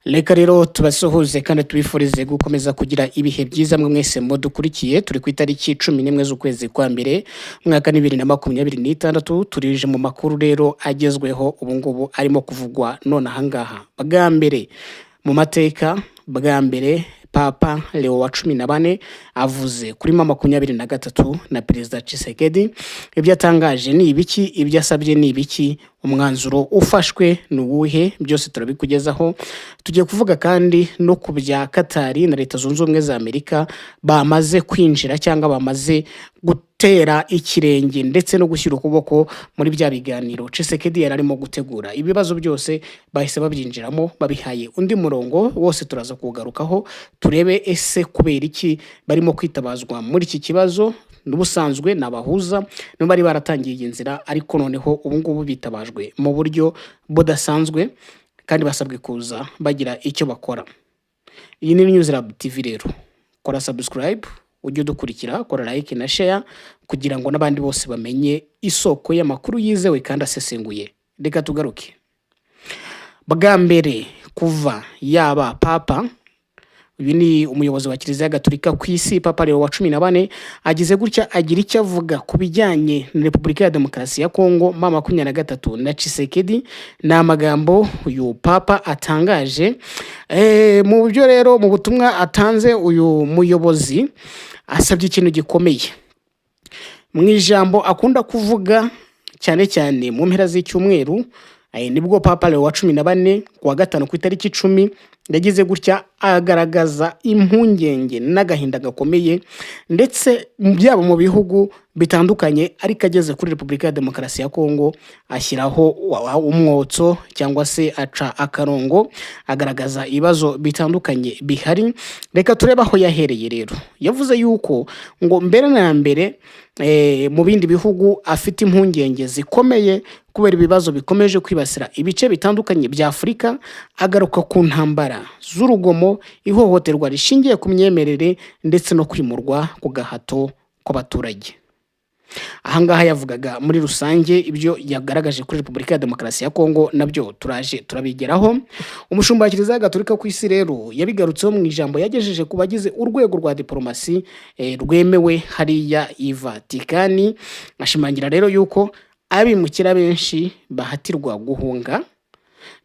Reka rero tubasuhuze kandi tubifurize gukomeza kugira ibihe byiza mwe mwese mudukurikiye. Turi ku itariki 11 z'ukwezi kwa mbere, umwaka 2026. Turije mu makuru rero agezweho ubu ngubu arimo kuvugwa none ahangaha. Bwa mbere mu mateka, bwa mbere Papa Leo wa 14 avuze kuri M23 na Perezida Tshisekedi. Ibyo atangaje ni ibiki? Ibyo asabye ni ibiki? Umwanzuro ufashwe ni uwuhe? Byose turabikugezaho. Tugiye kuvuga kandi no ku bya Katari na Leta Zunze Ubumwe za Amerika bamaze kwinjira cyangwa bamaze gutera ikirenge ndetse no gushyira ukuboko muri bya biganiro Tshisekedi yari arimo gutegura. Ibibazo byose bahise babyinjiramo, babihaye undi murongo wose. Turaza kuwugarukaho turebe ese kubera iki barimo kwitabazwa muri iki kibazo. N'ubusanzwe ni abahuza, nibo bari baratangiye iyi nzira, ariko noneho ubu ngubu bitabajwe mu buryo budasanzwe kandi basabwe kuza bagira icyo bakora. Iyi ni News Lab TV rero, kora subscribe ujye udukurikira, kora like na share kugira ngo n'abandi bose bamenye isoko y'amakuru yizewe kandi asesenguye. Reka tugaruke. Bwa mbere kuva yaba papa, uyu ni umuyobozi wa Kiliziya Gatolika ku isi, Papa Leo wa 14 agize gutya agira icyo avuga ku bijyanye na Repubulika ya Demokarasi ya Kongo, M23 na Tshisekedi. Ni amagambo uyu papa atangaje. Mu byo rero, mu butumwa atanze, uyu muyobozi asabye ikintu gikomeye. Mu ijambo akunda kuvuga cyane cyane mu mpera z'icyumweru, nibwo Papa Leo wa 14 ku wa gatanu ku itariki 10 yagize gutya agaragaza impungenge n'agahinda gakomeye, ndetse byaba mu bihugu bitandukanye, ariko ageze kuri Repubulika ya Demokarasi ya Kongo ashyiraho umwotso cyangwa se aca akarongo, agaragaza ibibazo bitandukanye bihari. Reka turebe aho yahereye rero. Yavuze yuko ngo mbere na mbere mu bindi bihugu afite impungenge zikomeye kubera ibibazo bikomeje kwibasira ibice bitandukanye bya Afurika. Agaruka ku ntambara z'urugomo, ihohoterwa rishingiye ku myemerere ndetse no kwimurwa ku gahato kw'abaturage. Ahangaha yavugaga muri rusange. Ibyo yagaragaje kuri Repubulika ya Demokarasi ya Kongo nabyo turaje turabigeraho. Umushumba wa Kiliziya Gatolika ku isi rero yabigarutseho mu ijambo yagejeje ku bagize urwego rwa diporomasi rwemewe hariya i Vatikani. Ashimangira rero yuko abimukira benshi bahatirwa guhunga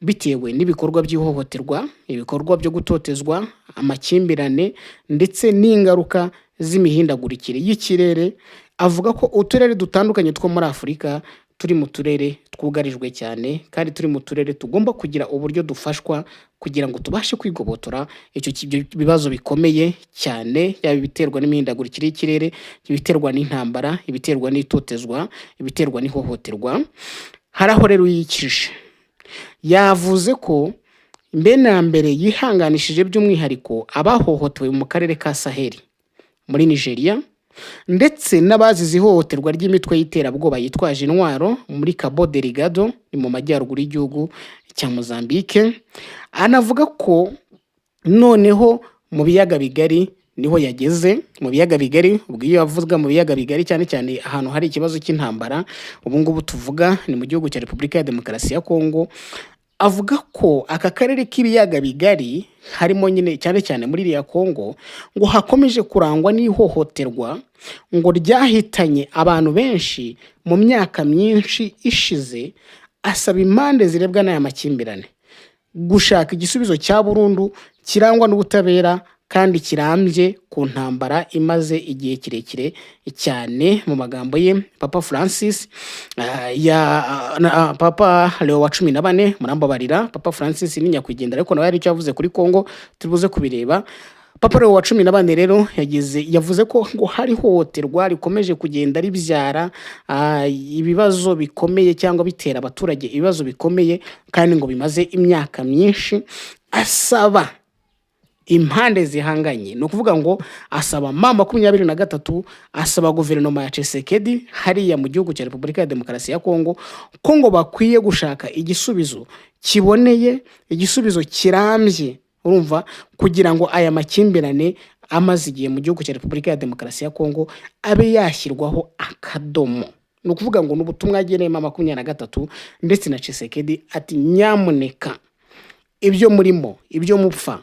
bitewe n'ibikorwa by'ihohoterwa, ibikorwa byo gutotezwa, amakimbirane ndetse n'ingaruka z'imihindagurikire y'ikirere. Avuga ko uturere dutandukanye two muri Afurika turi mu turere twugarijwe cyane kandi turi mu turere tugomba kugira uburyo dufashwa kugira ngo tubashe kwigobotora icyo bibazo bikomeye cyane, yaba ibiterwa n'imihindagurikire y'ikirere, ibiterwa n'intambara, ibiterwa n'itotezwa, ibiterwa n'ihohoterwa. Hari aho rero yikije, yavuze ko mbere na mbere yihanganishije by'umwihariko abahohotewe mu karere ka Saheli muri Nigeria, ndetse n'abazize ihohoterwa ry'imitwe y'iterabwoba yitwaje intwaro muri Cabo Delgado, ni mu majyaruguru y'igihugu cya Mozambique. Anavuga ko noneho mu biyaga bigari niho yageze. Mu biyaga bigari, ubwo iyo yavuzwe mu biyaga bigari, cyane cyane ahantu hari ikibazo cy'intambara ubu ngubu tuvuga ni mu gihugu cya Repubulika ya Demokarasi ya Kongo. Avuga ko aka karere k'ibiyaga bigari, harimo nyine cyane cyane muri iriya Kongo, ngo hakomeje kurangwa n'ihohoterwa ngo ryahitanye abantu benshi mu myaka myinshi ishize. Asaba impande zirebwa n'aya makimbirane gushaka igisubizo cya burundu kirangwa n'ubutabera kandi kirambye ku ntambara imaze igihe kirekire cyane. Mu magambo ye, Papa Francis Papa Leo wa 14, murambabarira, Papa Francis ni nyakwigendera, ariko nawe hari icyo yavuze kuri Kongo turi buze kubireba. Papa Leo wa 14 rero yagize yavuze ko ngo hari ihohoterwa rikomeje kugenda ribyara ibibazo bikomeye cyangwa bitera abaturage ibibazo bikomeye kandi ngo bimaze imyaka myinshi. Asaba impande zihanganye, ni ukuvuga ngo asaba M23, asaba guverinoma ya Tshisekedi hariya mu gihugu cya Repubulika ya Demokarasi ya Kongo, ko ngo bakwiye gushaka igisubizo kiboneye, igisubizo kirambye, urumva, kugira ngo aya makimbirane amaze igihe mu gihugu cya Repubulika ya Demokarasi ya Kongo abe yashyirwaho akadomo. Ni ukuvuga ngo ni ubutumwa yageneye M23 ndetse na Tshisekedi, ati nyamuneka Ibyo murimo, ibyo mupfa,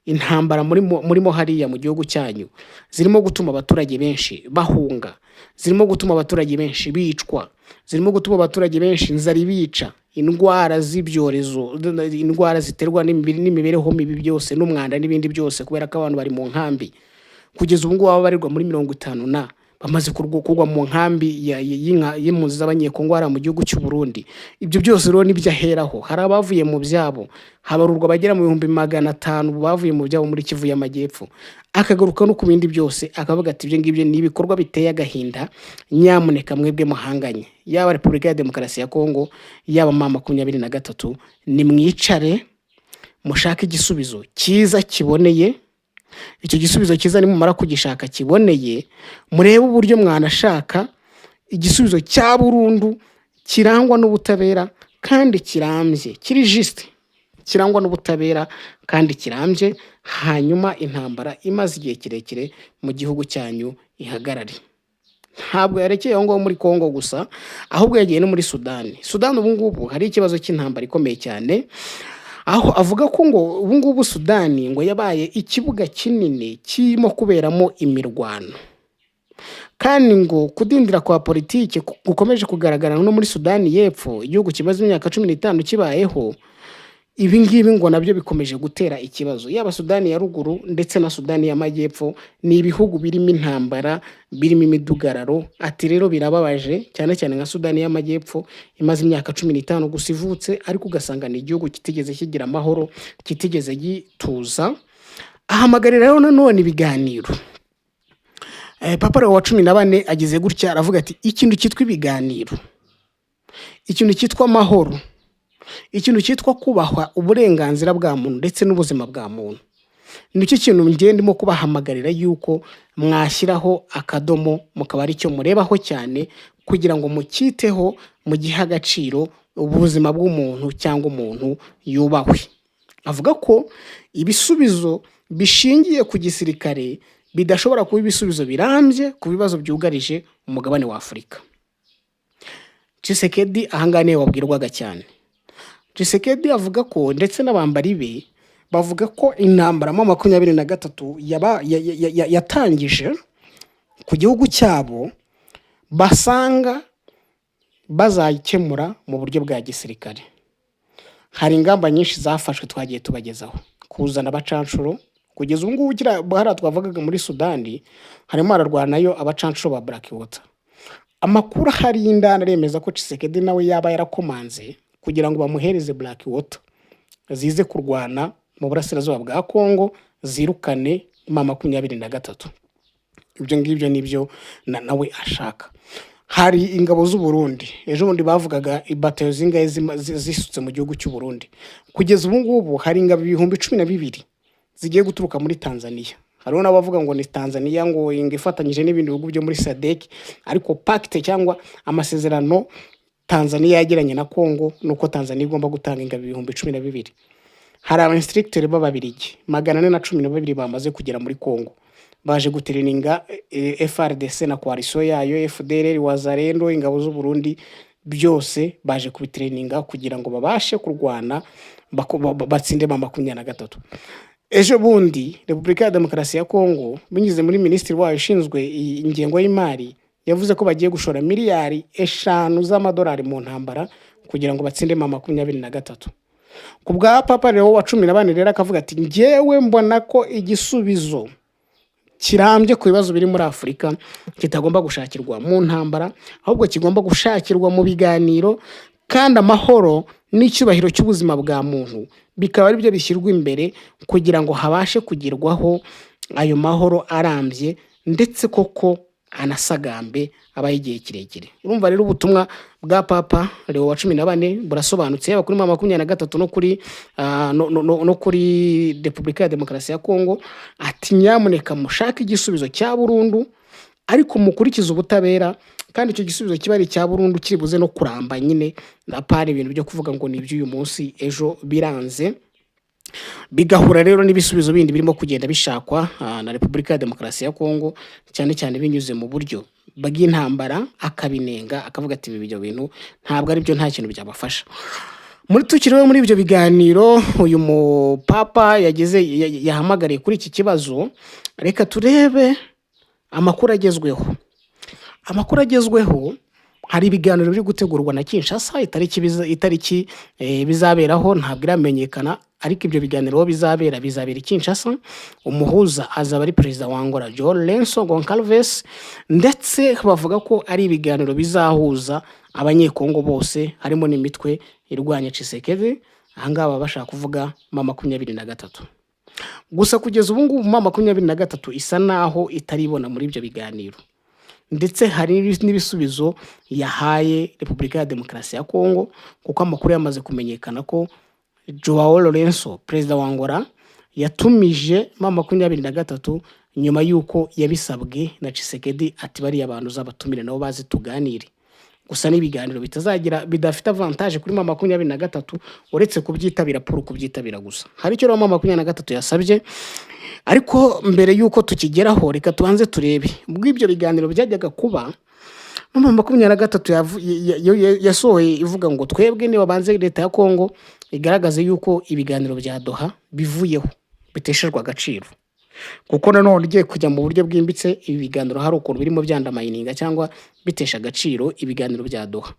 intambara murimo hariya mu gihugu cyanyu zirimo gutuma abaturage benshi bahunga, zirimo gutuma abaturage benshi bicwa, zirimo gutuma abaturage benshi inzara ibica, indwara z'ibyorezo, indwara ziterwa n'imibereho mibi byose n'umwanda n'ibindi byose, kubera ko abantu bari mu nkambi. Kugeza ubu ngubu ababarirwa muri 50 na bamaze kugwa mu nkambi y'impunzi z'Abanyekongo hariya mu gihugu cy'u Burundi. Ibyo byose rero nibyo aheraho. Hari abavuye mu byabo, habarurwa abagera mu 500,000 bavuye mu byabo muri Kivu y'Amajyepfo. Akagaruka no ku bindi byose, akavuga ati ibyo ngibyo ni ibikorwa biteye agahinda, nyamuneka mwebwe muhanganye, yaba Repubulika ya Demokarasi ya Kongo, yaba M23, nimwicare mushake igisubizo cyiza kiboneye. Icyo gisubizo cyiza nimumara kugishaka kiboneye, murebe uburyo mwanashaka igisubizo cya burundu kirangwa n'ubutabera kandi kirambye, kiri juste, kirangwa n'ubutabera kandi kirambye, hanyuma intambara imaze igihe kirekire mu gihugu cyanyu ihagarare. Ntabwo yarekeye aho ngaho muri Kongo gusa, ahubwo yagiye no muri Sudani. Sudani ubu ngubu hari ikibazo cy'intambara ikomeye cyane, aho avuga ko ngo ubu ngubu Sudani ngo yabaye ikibuga kinini kirimo kuberamo imirwano, kandi ngo kudindira kwa politiki gukomeje kugaragara no muri Sudani y'Epfo, igihugu kimaze imyaka 15 kibayeho. Ibi ngibi ngo nabyo bikomeje gutera ikibazo. Yaba Sudani ya Ruguru ndetse na Sudani y'Amajyepfo ni ibihugu birimo intambara, birimo imidugararo. Ati rero birababaje cyane cyane nka Sudani y'Amajyepfo imaze imyaka 15 gusa ivutse, ariko ugasanga ni igihugu kitigeze kigira amahoro, kitigeze gituza. Ahamagarira rero nanone ibiganiro. Papa Leo wa 14 agize gutya aravuga ati ikintu cyitwa ibiganiro, ikintu cyitwa amahoro, ikintu cyitwa kubahwa uburenganzira bwa muntu ndetse n'ubuzima bwa muntu, nicyo kintu ngiye ndimo kubahamagarira yuko mwashyiraho akadomo, mukaba aricyo murebaho cyane kugira ngo mucyiteho, mugihe agaciro ubuzima bw'umuntu cyangwa umuntu yubahwe. Avuga ko ibisubizo bishingiye ku gisirikare bidashobora kuba ibisubizo birambye ku bibazo byugarije umugabane wa Afurika. Tshisekedi ahangaha niwe wabwirwaga cyane. Tshisekedi avuga ko ndetse n'abambari be bavuga ko intambara M23 yatangije ku gihugu cyabo basanga bazayikemura mu buryo bwa gisirikare. Hari ingamba nyinshi zafashwe twagiye tubagezaho, kuzana abacanshuro. Kugeza ubu ngubu hariya twavugaga muri Sudani harimo hararwanayo abacanshuro ba Blackwater. Amakuru ahari y'indani aremeza ko Tshisekedi nawe yaba yarakomanze kugira ngo bamuhereze Blackwater zize kurwana mu burasirazuba bwa Kongo, zirukane M23. Ibyo ngibyo nibyo nawe ashaka. Hari ingabo z'u Burundi, ejo bundi bavugaga ibatayo zingahe zisutse mu gihugu cy'u Burundi. Kugeza ubu ngubu hari ingabo 12,000 zigiye guturuka muri Tanzania. Hariho n'abavuga ngo ni Tanzania ngo ifatanyije n'ibindi bihugu byo muri SADC, ariko pacte cyangwa amasezerano Tanzania yagiranye na Kongo nuko Tanzania igomba gutanga ingabo 12,000. Hari aba instructeur b'Ababirigi 412 bamaze kugera muri Kongo, baje gutraininga FARDC na coalition yayo, FDLR, Wazalendo, ingabo z'u Burundi, byose baje kubitraininga kugira ngo babashe kurwana batsinde M23. Ejo bundi Repubulika ya Demokarasi ya Kongo binyuze muri minisitiri wayo ushinzwe ingengo y'imari yavuze ko bagiye gushora miliyari 5 z'amadolari mu ntambara kugira ngo batsinde M23. Ku bwa Papa Leo wa 14 rero akavuga ati njyewe mbona ko igisubizo kirambye ku bibazo biri muri Afurika kitagomba gushakirwa mu ntambara, ahubwo kigomba gushakirwa mu biganiro, kandi amahoro n'icyubahiro cy'ubuzima bwa muntu bikaba ari byo bishyirwa imbere kugira ngo habashe kugerwaho ayo mahoro arambye ndetse koko anasagambe abaho igihe kirekire. Urumva rero ubutumwa bwa Papa Leo wa 14 burasobanutse, yaba kuri M23 no kuri Repubulika ya Demokarasi ya Kongo. Ati nyamuneka mushake igisubizo cya burundu, ariko mukurikize ubutabera, kandi icyo gisubizo kiba ari icya burundu kiri buze no kuramba nyine, apana ibintu byo kuvuga ngo ni iby'uyu munsi ejo biranze. Bigahura rero n'ibisubizo bindi birimo kugenda bishakwa na Repubulika ya Demokarasi ya Kongo, cyane cyane binyuze mu buryo bw'intambara. Akabinenga akavuga ati ibi bintu ntabwo ari byo, nta kintu byabafasha. Muri tukiriho muri ibyo biganiro uyu mupapa yagize yahamagariye kuri iki kibazo, reka turebe amakuru agezweho. Amakuru agezweho, hari ibiganiro biri gutegurwa na Kinshasa. Itariki bizaberaho ntabwo iramenyekana, ariko ibyo biganiro aho bizabera, bizabera i Kinshasa. Umuhuza azaba ari perezida wa Angola, João Lourenço Goncalves, ndetse bavuga ko ari ibiganiro bizahuza Abanyekongo bose, harimo n'imitwe irwanya Tshisekedi. Ahangaha baba bashaka kuvuga M23. Gusa kugeza ubu ngubu M23 isa naho itaribona muri ibyo biganiro, ndetse hari n'ibisubizo yahaye Repubulika ya Demokarasi ya Kongo, kuko amakuru yamaze kumenyekana ko Joao Lourenço, perezida wa Angola, yatumije M23 nyuma y'uko yabisabwe na Tshisekedi, ati: "Bariya bantu uzabatumire nabo baze tuganire." Gusa n'ibiganiro bitazagira, bidafite avantage kuri M23, uretse kubyitabira pour kubyitabira gusa. Hari icyo rero M23 yasabye, ariko mbere y'uko tukigeraho, reka tubanze turebe. Ubwo ibyo biganiro byajyaga kuba, M23 yasohoye ivuga ngo: "Twebwe nibabanze leta ya Kongo igaragaze yuko ibiganiro bya Doha bivuyeho, biteshejwe agaciro," kuko nanone ugiye kujya mu buryo bwimbitse, ibi biganiro hari ukuntu birimo byandamayininga cyangwa bitesha agaciro ibiganiro bya Doha.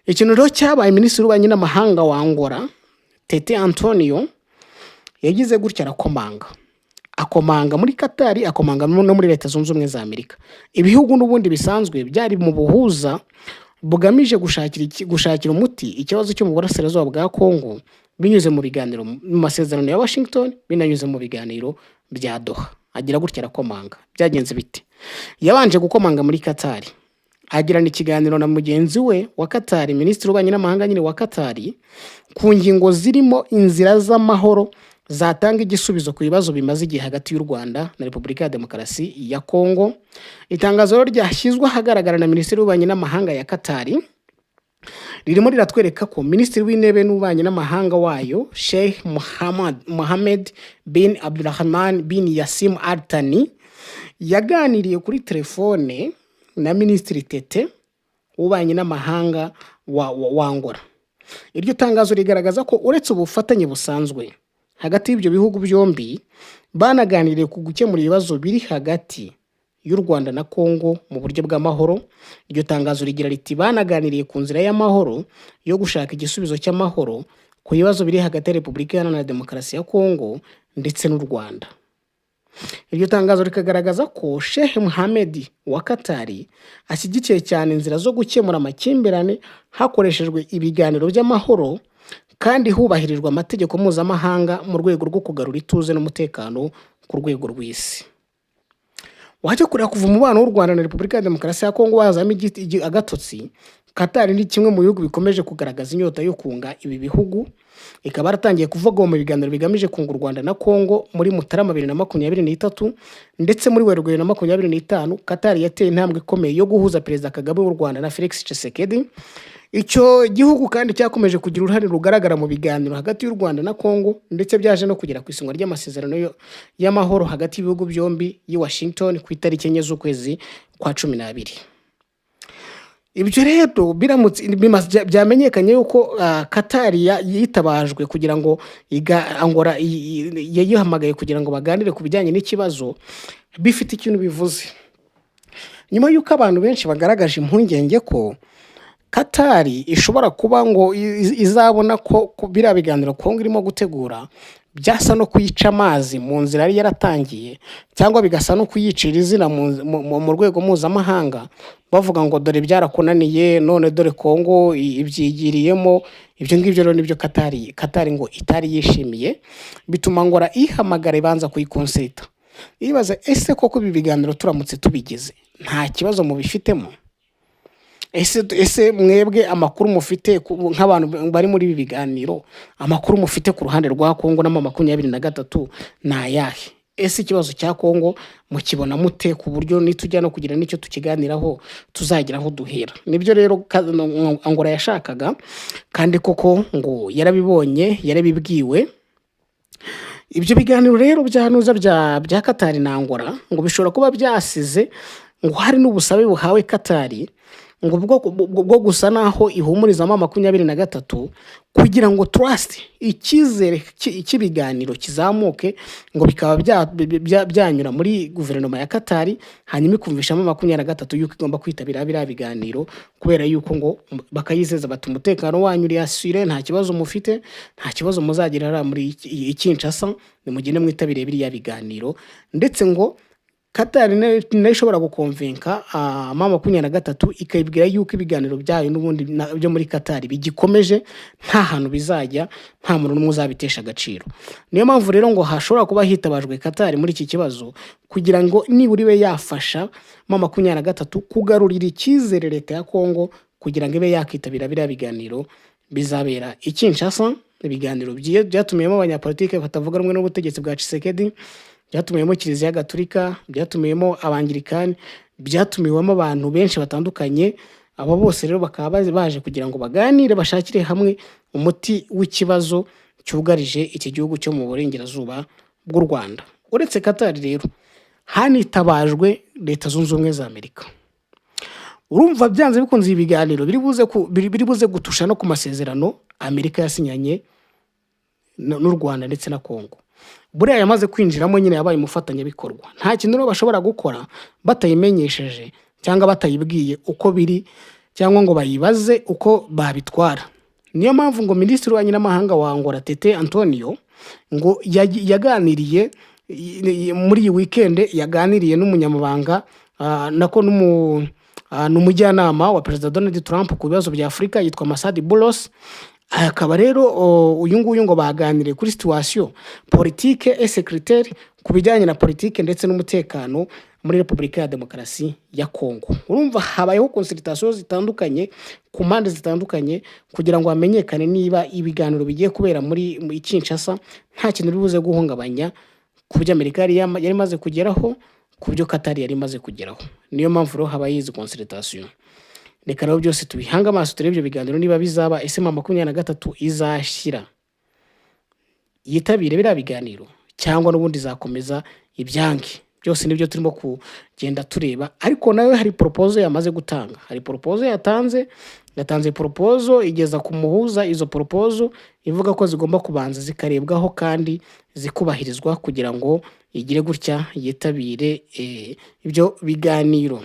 Ikintu rero cyabaye, minisitiri w'ububanyi n'amahanga wa Angola, Tete Antonio, yagize gutya arakomanga, akomanga muri Katari, akomanga no muri Leta Zunze Ubumwe za Amerika, ibihugu n'ubundi bisanzwe byari mu buhuza bugamije gushakira umuti ikibazo cyo mu burasirazuba bwa Kongo binyuze mu biganiro, mu masezerano ya Washington, binanyuze mu biganiro bya Doha. Agira gutya arakomanga. Byagenze bite? Yabanje gukomanga muri Katari, agirana ikiganiro na mugenzi we wa Katari, minisitiri w'ububanyi n'amahanga nyine wa Katari, ku ngingo zirimo inzira z'amahoro zatanga igisubizo ku bibazo bimaze igihe hagati y'u Rwanda na Repubulika ya Demokarasi ya Kongo. Itangazo rero ryashyizwe ahagaragara na minisitiri w'ububanyi n'amahanga ya Katari ririmo riratwereka ko minisitiri w'intebe n'ububanyi n'amahanga wayo, Sheikh Mohammed bin Abdulrahman bin Yasim Al Thani, yaganiriye kuri telefone na minisitiri Tete w'ububanyi n'amahanga wa Angola. Iryo tangazo rigaragaza ko uretse ubufatanye busanzwe hagati y'ibyo bihugu byombi, banaganiriye ku gukemura ibibazo biri hagati y'u Rwanda na Kongo mu buryo bw'amahoro. Iryo tangazo rigira riti: "Banaganiriye ku nzira y'amahoro yo gushaka igisubizo cy'amahoro ku bibazo biri hagati ya Repubulika Iharanira Demokarasi ya Kongo ndetse n'u Rwanda." Iryo tangazo rikagaragaza ko Sheikh Mohammed wa Katari ashyigikiye cyane inzira zo gukemura amakimbirane hakoreshejwe ibiganiro by'amahoro kandi hubahirijwe amategeko mpuzamahanga, mu rwego rwo kugarura ituze n'umutekano ku rwego rw'isi. Wajya kureba, kuva umubano w'u Rwanda na Repubulika ya Demokarasi ya Kongo wazamo agatotsi, Katari ni kimwe mu bihugu bikomeje kugaragaza inyota yo kunga ibi bihugu, ikaba yaratangiye kuvugwa mu biganiro bigamije kunga u Rwanda na Kongo muri Mutarama 2023, ndetse muri Werurwe 2025 Katari yateye intambwe ikomeye yo guhuza Perezida Kagame w'u Rwanda na Felix Tshisekedi. Icyo gihugu kandi cyakomeje kugira uruhare rugaragara mu biganiro hagati y'u Rwanda na Kongo, ndetse byaje no kugera ku isinywa ry'amasezerano y'amahoro hagati y'ibihugu byombi y'i Washington ku itariki 4 z'ukwezi kwa 12. Ibyo rero biramutse byamenyekanye yuko Katari yitabajwe kugira ngo Angola yayihamagaye kugira ngo baganire ku bijyanye n'ikibazo, bifite ikintu bivuze nyuma y'uko abantu benshi bagaragaje impungenge ko Katari ishobora kuba ngo izabona ko biriya biganiro Kongo irimo gutegura byasa no kuyica amazi mu nzira yari yaratangiye, cyangwa bigasa no kuyicira izina mu rwego mpuzamahanga, bavuga ngo: "Dore byarakunaniye, none dore Kongo ibyigiriyemo." Ibyo ngibyo rero nibyo Katari ngo itari yishimiye, bituma Angola ihamagara, ibanza kuyiconsulta, ibaza: "Ese koko ibi biganiro turamutse tubigize nta kibazo mubifitemo? Ese mwebwe amakuru mufite nk'abantu bari muri ibi biganiro, amakuru mufite ku ruhande rwa Kongo na M23 ni ayahe? Ese ikibazo cya Kongo mukibona mute, ku buryo nitujya no kugira n'icyo tukiganiraho tuzagira aho duhera?" Nibyo rero Angola yashakaga, kandi koko ngo yarabibonye, yarabibwiwe. Ibyo biganiro rero bya nuza bya Katari na Angola ngo bishobora kuba byasize ngo hari n'ubusabe buhawe Katari. ngo bwo gusa naho ihumuriza M23, kugira ngo trust, icyizere cy'ibiganiro kizamuke, ngo bikaba byanyura muri guverinoma ya Katari, hanyuma ikumvisha M23 yuko igomba kwitabira biriya biganiro, kubera yuko ngo bakayizeza bati: "Umutekano wanyu uri assuré, nta kibazo mufite, nta kibazo muzagira hariya muri Kinshasa, nimugende mwitabire biriya biganiro." Ndetse ngo Katari nayo ishobora gukonvenka M23, ikayibwira yuko ibiganiro byayo n'ubundi byo muri Katari bigikomeje, nta hantu bizajya, nta muntu n'umwe uzabitesha agaciro. Niyo mpamvu rero ngo hashobora kuba hitabajwe Katari muri iki kibazo, kugira ngo nibura ibe yafasha M23 kugarurira icyizere leta ya Kongo, kugira ngo ibe yakitabira biriya biganiro bizabera i Kinshasa. Ibiganiro byatumiyemo abanyapolitike batavuga rumwe n'ubutegetsi bwa Tshisekedi, byatumiyemo Kiliziya Gatulika, byatumiyemo Abangirikani, byatumiwemo abantu benshi batandukanye. Abo bose rero bakaba baje kugira ngo baganire, bashakire hamwe umuti w'ikibazo cyugarije iki gihugu cyo mu burengerazuba bw'u Rwanda. Uretse Katari rero, hanitabajwe Leta Zunze Ubumwe za Amerika. Urumva byanze bikunze ibi biganiro biri buze gutusha no ku masezerano Amerika yasinyanye n'u Rwanda ndetse na Kongo. Buriya yamaze kwinjiramo nyine, yabaye umufatanyabikorwa. Nta kintu rero bashobora gukora batayimenyesheje cyangwa batayibwiye uko biri, cyangwa ngo bayibaze uko babitwara. Niyo mpamvu ngo minisitiri w'ububanyi n'amahanga wa Angola, Tete Antonio, ngo yaganiriye muri iyi weekend, yaganiriye n'umunyamabanga, nako n'umujyanama wa Perezida Donald Trump ku bibazo bya Afurika, yitwa Masadi Bulos. Akaba rero uyu nguyu ngo baganiriye kuri situation politique et sécuritaire, ku bijyanye na politike ndetse n'umutekano muri Repubulika ya Demokarasi ya Kongo. Urumva habayeho consultation zitandukanye ku mpande zitandukanye, kugira ngo hamenyekane niba ibiganiro bigiye kubera muri Kinshasa nta kintu biri buze guhungabanya ku byo Amerika yari imaze kugeraho, ku byo Katari yari imaze kugeraho. Niyo mpamvu rero habaye izi consultation. Reka rero byose tubihange amaso, turebe ibyo biganiro niba bizaba. Ese M23 izashyira yitabire biriya biganiro, cyangwa n'ubundi izakomeza ibyange? Byose nibyo turimo kugenda tureba. Ariko nawe hari proposal yamaze gutanga, hari proposal yatanze. Yatanze proposal igeza ku muhuza, izo proposal ivuga ko zigomba kubanza zikarebwaho kandi zikubahirizwa, kugira ngo igire gutya yitabire ibyo biganiro.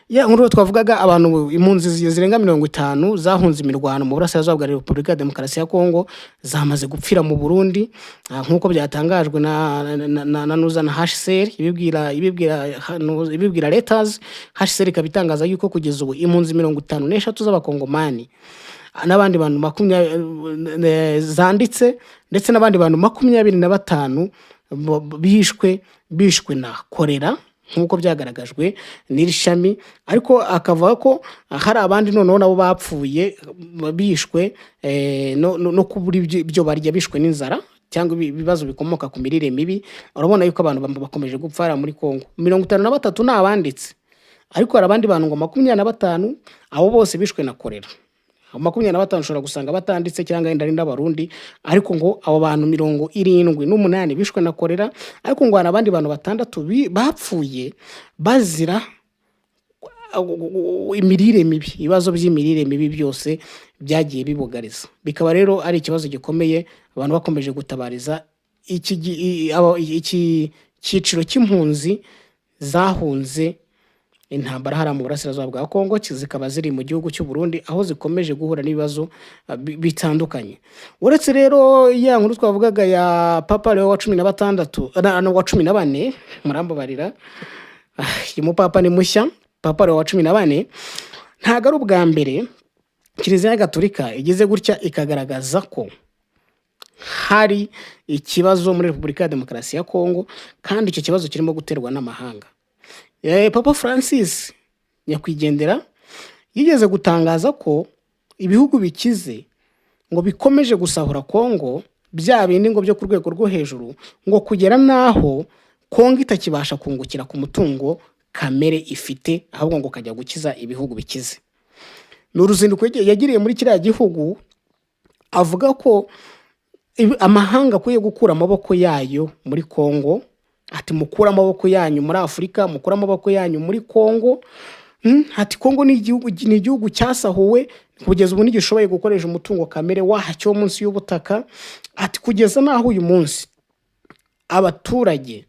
Ya nkuru twavugaga, abantu, impunzi zirenga 50 zahunze imirwano mu burasirazuba bwa Repubulika ya Demokarasi ya Kongo zamaze gupfira mu Burundi, nk'uko byatangajwe na nuza na HCR, ibibwira Reuters. HCR ikaba itangaza yuko kugeza ubu impunzi 53 z'Abakongomani n'abandi bantu 20 zanditse, ndetse n'abandi bantu 25 bishwe na korera, nk'uko byagaragajwe n'iri shami. Ariko akavuga ko hari abandi noneho nabo bapfuye bishwe no kubura ibyo barya, bishwe n'inzara cyangwa ibibazo bikomoka ku mirire mibi. Urabona yuko abantu bakomeje gupfa hariya muri Kongo. 53 ni abanditse, ariko hari abandi bantu ngo 25, abo bose bishwe na korera. 25 ushobora gusanga batanditse cyangwa wenda ari n'Abarundi, ariko ngo abo bantu 78 bishwe na korera. Ariko ngo hari abandi bantu batandatu bapfuye bazira imirire mibi, ibibazo by'imirire mibi byose byagiye bibugariza. Bikaba rero ari ikibazo gikomeye, abantu bakomeje gutabariza iki cyiciro cy'impunzi zahunze intambara hariya mu burasirazuba bwa Kongo, zikaba ziri mu gihugu cy'u Burundi, aho zikomeje guhura n'ibibazo bitandukanye. Uretse rero ya nkuru twavugaga ya Papa Leo wa 16, wa 14, murambabarira, uyu mupapa ni mushya, Papa Leo wa 14. Ntabwo ari ubwa mbere Kiliziya Gatolika igize gutya ikagaragaza ko hari ikibazo muri Repubulika ya Demokarasi ya Kongo, kandi icyo kibazo kirimo guterwa n'amahanga. Papa Francis nyakwigendera yigeze gutangaza ko ibihugu bikize ngo bikomeje gusahura Kongo, bya bindi ngo byo ku rwego rwo hejuru, ngo kugera n'aho Kongo itakibasha kungukira ku mutungo kamere ifite, ahubwo ngo kajya gukiza ibihugu bikize. Ni uruzinduko yagiriye muri kiriya gihugu, avuga ko amahanga akwiye gukura amaboko yayo muri Kongo. Ati: "Mukure amaboko yanyu muri Afurika, mukure amaboko yanyu muri Kongo." Ati Kongo ni igihugu cyasahuwe, kugeza ubu ntigishoboye gukoresha umutungo kamere wacyo wo munsi y'ubutaka. Ati kugeza n'aho uyu munsi abaturage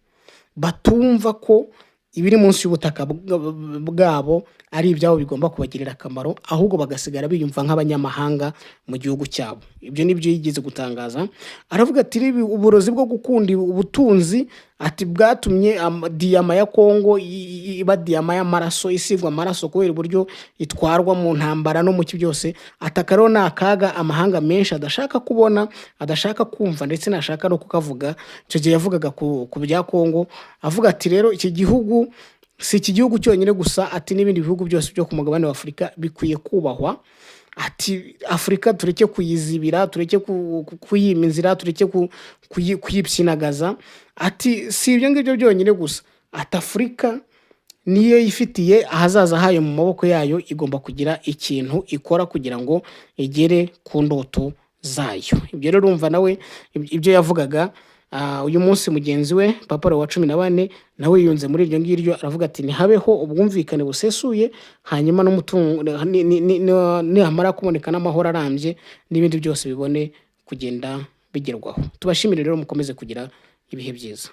batumva ko ibiri munsi y'ubutaka bwabo ari ibyabo bigomba kubagirira akamaro, ahubwo bagasigara biyumva nk'abanyamahanga mu gihugu cyabo. Ibyo ni byo yigeze gutangaza. Aravuga ati uburozi bwo gukunda ubutunzi, ati bwatumye diyama ya Kongo iba diyama y'amaraso, isigwa amaraso kubera uburyo itwarwa mu ntambara no mu ki byose. Ataka rero ni akaga amahanga menshi adashaka kubona, adashaka kumva, ndetse ntashaka no kukavuga. Icyo gihe yavugaga ku bya Kongo, avuga ati rero iki gihugu si iki gihugu cyonyine gusa, ati n'ibindi bihugu byose byo ku mugabane wa Afurika bikwiye kubahwa. Ati Afurika tureke kuyizibira, tureke kuyima inzira, tureke kuyipyinagaza. Ati si ibyo ngibyo byonyine gusa, ati Afurika niyo yifitiye ahazaza hayo mu maboko yayo, igomba kugira ikintu ikora kugira ngo igere ku ndoto zayo. Ibyo rero urumva nawe ibyo yavugaga. Uyu munsi mugenzi we Papa Leo wa 14 nawe yiyunze muri iryo ngiryo, aravuga ati ntihabeho ubwumvikane busesuye, hanyuma n'umutungo nihamara kuboneka n'amahoro arambye, n'ibindi byose bibone kugenda bigerwaho. Tubashimire rero, mukomeze kugira ibihe byiza.